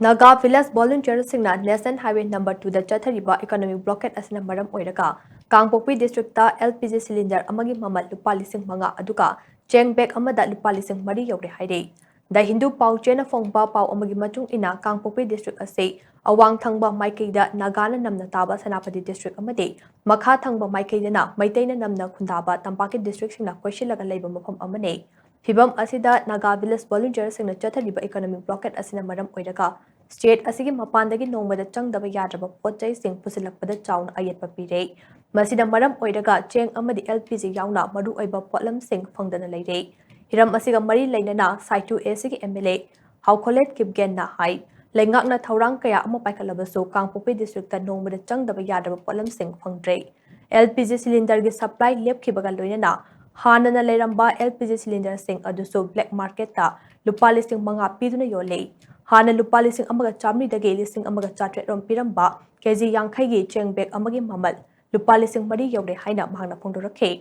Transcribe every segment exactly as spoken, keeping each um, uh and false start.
Naga village ꯚꯣꯂꯨꯟꯇꯤꯌꯔꯁꯤꯡꯅ national highway number ꯇꯨꯗ ꯆꯠꯊꯔꯤꯕ ꯏꯀꯣꯅꯣꯃꯤꯛ ꯕ꯭ꯂꯣꯀꯦꯠ ꯑꯁꯤꯅ ꯃꯔꯝ ꯑꯣꯏꯔꯒ Kangpokpi district L P G cylinder ꯑꯃꯒꯤ ꯃꯃꯜ ꯂꯨꯄꯥ ꯂꯤꯁꯤꯡ ꯃꯉꯥ, ꯑꯗꯨꯒ ꯆꯦꯡ ꯕꯦꯒ ꯑꯃꯗ ꯂꯨꯄꯥ ꯂꯤꯁꯤꯡ ꯃꯔꯤ ꯌꯧꯔꯦ ꯍꯥꯏꯔꯤ꯫ ꯗ ꯍꯤꯟꯗꯨ ꯄꯥꯎ ꯆꯦꯅ ꯐꯣꯡꯕ ꯄꯥꯎ ꯑꯃꯒꯤ ꯃꯇꯨꯡ ꯏꯟꯅ, ꯀꯥꯡꯄꯣꯛꯄꯤ ꯗꯤꯁꯇ꯭ꯔꯤꯛ ꯑꯁꯤ ꯑꯋꯥꯡ ꯊꯪꯕ ꯃꯥꯏꯀꯩꯗ ꯅꯥꯒꯥꯅ ꯅꯝꯅ ꯇꯥꯕ ꯁꯦꯅꯥꯄꯇꯤ ꯗꯤꯁꯇ꯭ꯔꯤꯛ ꯑꯃꯗꯤ ꯃꯈꯥ ꯊꯪꯕ ꯃꯥꯏꯀꯩꯗꯅ ꯃꯩꯇꯩꯅ ꯅꯝꯅ ꯈꯨꯟꯗꯥꯕ ꯇꯝꯄꯥꯛꯀꯤ ꯗꯤꯁꯇ꯭ꯔꯤꯛꯁꯤꯡꯅ ꯀꯣꯏꯁꯤꯜꯂꯒ ꯂꯩꯕ ꯃꯐꯝ ꯑꯃꯅꯤ꯫ ꯐꯤꯚꯝ ꯑꯁꯤꯗ ꯅꯥꯒꯥ ꯚꯤꯂꯦꯖ ꯚꯣꯂꯨꯟꯇꯤꯌꯔꯁꯤꯡꯅ ꯆꯠꯊꯔꯤꯕ ꯏꯀꯣꯅꯣꯃꯤꯛ ꯕ꯭ꯂꯣꯀꯦꯠ ꯑꯁꯤꯅ ꯃꯔꯝ ꯑꯣꯏꯔꯒ ꯁ꯭ꯇꯦꯠ ꯑꯁꯤꯒꯤ ꯃꯄꯥꯟꯗꯒꯤ ꯅꯣꯡꯃꯗ ꯆꯪꯗꯕ ꯌꯥꯗ꯭ꯔꯕ ꯄꯣꯠ ꯆꯩꯁꯤꯡ ꯄꯨꯁꯤꯜꯂꯛꯄꯗ ꯆꯥꯎꯅ ꯑꯌꯦꯠꯄ ꯄꯤꯔꯦ꯫ ꯃꯁꯤꯗ ꯃꯔꯝ ꯑꯣꯏꯔꯒ ꯆꯦꯡ ꯑꯃꯗꯤ ꯑꯦꯜ ꯄꯤ ꯖꯤ ꯌꯥꯎꯅ ꯃꯔꯨꯑꯣꯏꯕ ꯄꯣꯠꯂꯝꯁꯤꯡ ꯐꯪꯗꯅ ꯂꯩꯔꯦ꯫ ꯍꯤꯔꯝ ꯑꯁꯤꯒ ꯃꯔꯤ ꯂꯩꯅꯅ ꯁꯥꯏꯇꯨ ꯑꯦ ꯁꯤꯒꯤ ꯑꯦꯝ ꯑꯦꯜ ꯑꯦ ꯍꯥꯎꯈꯣꯂꯦꯠ ꯀꯤꯞꯒꯦꯟꯅ ꯍꯥꯏ, ꯂꯩꯉꯥꯛꯅ ꯊꯧꯔꯥꯡ ꯀꯌꯥ ꯑꯃ ꯄꯥꯏꯈꯠꯂꯕꯁꯨ ꯀꯥꯡꯄꯣꯛꯄꯤ ꯗꯤꯁꯇ꯭ꯔꯤꯛꯇ ꯅꯣꯡꯃꯗ ꯆꯪꯗꯕ ꯌꯥꯗ꯭ꯔꯕ ꯄꯣꯠꯂꯝꯁꯤꯡ ꯐꯪꯗ꯭ꯔꯦ꯫ ꯑꯦꯜ ꯄꯤ ꯖꯤ ꯁꯤꯂꯤꯟꯗꯔꯒꯤ ꯁꯄ꯭ꯂꯥꯏ ꯂꯦꯞꯈꯤꯕꯒ ꯂꯣꯏꯅꯅ ꯍꯥꯟꯅꯅ ꯂꯩꯔꯝꯕ ꯑꯦꯜ ꯄꯤ ꯖꯤ ꯁꯤꯂꯤꯟꯗꯔꯁꯤꯡ ꯑꯗꯨꯁꯨ ꯕ꯭ꯂꯦꯛ ꯃꯥꯔꯀꯦꯠꯇ ꯂꯨꯄꯥ ꯂꯤꯁꯤꯡ ꯃꯉꯥ ꯄꯤꯗꯨꯅ ꯌꯣꯜꯂꯤ꯫ ꯍꯥꯟꯅ ꯂꯨꯄꯥ ꯂꯤꯁꯤꯡ ꯑꯃꯒ ꯆꯥꯃꯔꯤꯗꯒꯤ ꯂꯤꯁꯤꯡ ꯑꯃꯒ ꯆꯥꯇ꯭ꯔꯦꯠ ꯔꯣꯝ ꯄꯤꯔꯝꯕ ꯀꯦ ꯖꯤ ꯌꯥꯡꯈꯩꯒꯤ ꯆꯦꯡ ꯕꯦꯒ ꯑꯃꯒꯤ ꯃꯃꯜ ꯂꯨꯄꯥ ꯂꯤꯁꯤꯡ ꯃꯔꯤ ꯌꯧꯔꯦ ꯍꯥꯏꯅ ꯃꯍꯥꯛꯅ ꯐꯣꯡꯗꯣꯔꯛꯈꯤ꯫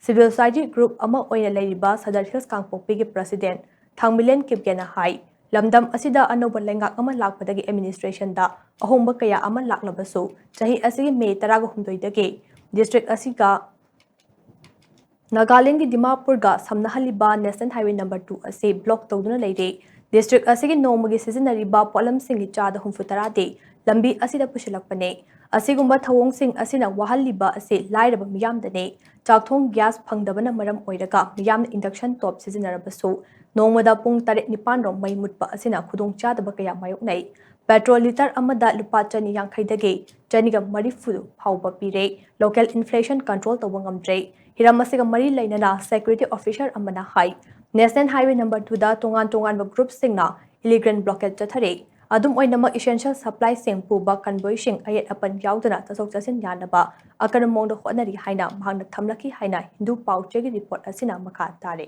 ꯁꯤꯚꯤꯜ ꯁꯣꯁꯥꯏꯇꯤ ꯒ꯭ꯔꯨꯞ ꯑꯃ ꯑꯣꯏꯅ ꯂꯩꯔꯤꯕ ꯁꯗꯔ ꯍꯤꯜꯁ ꯀꯥꯡꯄꯣꯛꯄꯤꯒꯤ ꯄ꯭ꯔꯁꯤꯗꯦꯟ ꯊꯥꯡꯃꯤꯂꯦꯟ ꯀꯤꯞꯒꯦꯅ ꯍꯥꯏ, ꯂꯝꯗꯝ ꯑꯁꯤꯗ ꯑꯅꯧꯕ ꯂꯩꯉꯥꯛ ꯑꯃ ꯂꯥꯛꯄꯗꯒꯤ ꯑꯦꯗꯃꯤꯅꯤꯁꯇ꯭ꯔꯦꯁꯟꯗ ꯑꯍꯣꯡꯕ ꯀꯌꯥ ꯑꯃ ꯂꯥꯛꯂꯕꯁꯨ, ꯆꯍꯤ ꯑꯁꯤꯒꯤ ꯃꯦ ꯇꯔꯥꯍꯨꯝꯗꯣꯏꯗꯒꯤ ꯗꯤꯁꯇ꯭ꯔꯤꯛ ꯑꯁꯤꯒ ꯅꯥꯒꯥꯂꯦꯟꯒꯤ ꯗꯤꯃꯥꯄꯨꯔꯒ ꯁꯝꯅꯍꯜꯂꯤꯕ ꯅꯦꯁꯅꯦꯜ ꯍꯥꯏꯋꯦ ꯅꯝꯕꯔ ꯇꯨ ꯑꯁꯤ ꯕ꯭ꯂꯣꯛ ꯇꯧꯗꯨꯅ ꯂꯩꯔꯦ꯫ ꯗꯤꯁꯇ꯭ꯔꯤꯛ ꯑꯁꯤꯒꯤ ꯅꯣꯡꯃꯒꯤ ꯁꯤꯖꯤꯟꯅꯔꯤꯕ ꯄꯣꯠꯂꯝꯁꯤꯡꯒꯤ ꯆꯥꯗ ꯍꯨꯝꯐꯨ ꯇꯔꯥꯗꯤ ꯂꯝꯕꯤ ꯑꯁꯤꯗ ꯄꯨꯁꯤꯜꯂꯛꯄꯅꯦ꯫ ꯑꯁꯤꯒꯨꯝꯕ ꯊꯧꯑꯣꯡꯁꯤꯡ ꯑꯁꯤꯅ ꯋꯥꯍꯜꯂꯤꯕ ꯑꯁꯤ ꯂꯥꯏꯔꯕ ꯃꯤꯌꯥꯝꯗꯅꯦ꯫ ꯆꯥꯛꯊꯣꯡ ꯒ꯭ꯌꯥꯁ ꯐꯪꯗꯕꯅ ꯃꯔꯝ ꯑꯣꯏꯔꯒ ꯃꯤꯌꯥꯝꯅ ꯏꯟꯗꯛꯁꯟ ꯁ꯭ꯇꯣꯞ ꯁꯤꯖꯤꯟꯅꯔꯕꯁꯨ, ꯅꯣꯡꯃꯗ ꯄꯨꯡ ꯇꯔꯦꯠ ꯅꯤꯄꯥꯟ ꯔꯣꯝ ꯃꯩ ꯃꯨꯠꯄ ꯑꯁꯤꯅ ꯈꯨꯗꯣꯡꯆꯥꯗꯕ ꯀꯌꯥ ꯃꯥꯌꯣꯛꯅꯩ꯫ ꯄꯦꯇ꯭ꯔꯣꯜ ꯂꯤꯇꯔ ꯑꯃꯗ ꯂꯨꯄꯥ ꯆꯅꯤ ꯌꯥꯡꯈꯩꯗꯒꯤ ꯆꯅꯤꯒ ꯃꯔꯤꯐꯨ ꯐꯥꯎꯕ ꯄꯤꯔꯦ꯫ ꯂꯣꯀꯦꯜ ꯏꯟꯐ꯭ꯂꯦꯁꯟ ꯀꯟꯇ꯭ꯔꯣꯜ ꯇꯧꯕ ꯉꯝꯗ꯭ꯔꯦ꯫ ꯍꯤꯔꯝ ꯑꯁꯤꯒ ꯃꯔꯤ ꯂꯩꯅꯅ ꯁꯦꯀ꯭ꯌꯨꯔꯤꯇꯤ ꯑꯣꯐꯤꯁꯔ ꯑꯃꯅ ꯍꯥꯏ, ꯅꯦꯁꯅꯦꯜ ꯍꯥꯏꯋꯦ ꯅꯝꯕꯔ ꯇꯨꯗ ꯇꯣꯉꯥꯟ ꯇꯣꯉꯥꯟꯕ ꯒ꯭ꯔꯨꯞꯁꯤꯡꯅ ꯏꯂꯤꯒꯦꯜ ꯕ꯭ꯂꯣꯀꯦꯠ ꯆꯠꯊꯔꯤ꯫ ꯑꯗꯨꯝ ꯑꯣꯏꯅꯃꯛ, ꯏꯁꯦꯟꯁꯤꯌꯦꯜ ꯁꯄ꯭ꯂꯥꯏꯁꯤꯡ ꯄꯨꯕ ꯀꯟꯚꯣꯏꯁꯤꯡ ꯑꯌꯦꯠ ꯑꯄꯟ ꯌꯥꯎꯗꯅ ꯆꯠꯊꯣꯛ ꯆꯠꯁꯤꯟ ꯌꯥꯅꯕ ꯑꯀꯟꯕ ꯃꯑꯣꯡꯗ ꯍꯣꯠꯅꯔꯤ ꯍꯥꯏꯅ ꯃꯍꯥꯛꯅ ꯊꯝꯂꯛꯈꯤ ꯍꯥꯏꯅ ꯍꯤꯟꯗꯨ ꯄꯥꯎ ꯆꯦꯒꯤ ꯔꯤꯄꯣꯔꯠ ꯑꯁꯤꯅ ꯃꯈꯥ ꯇꯥꯔꯦ꯫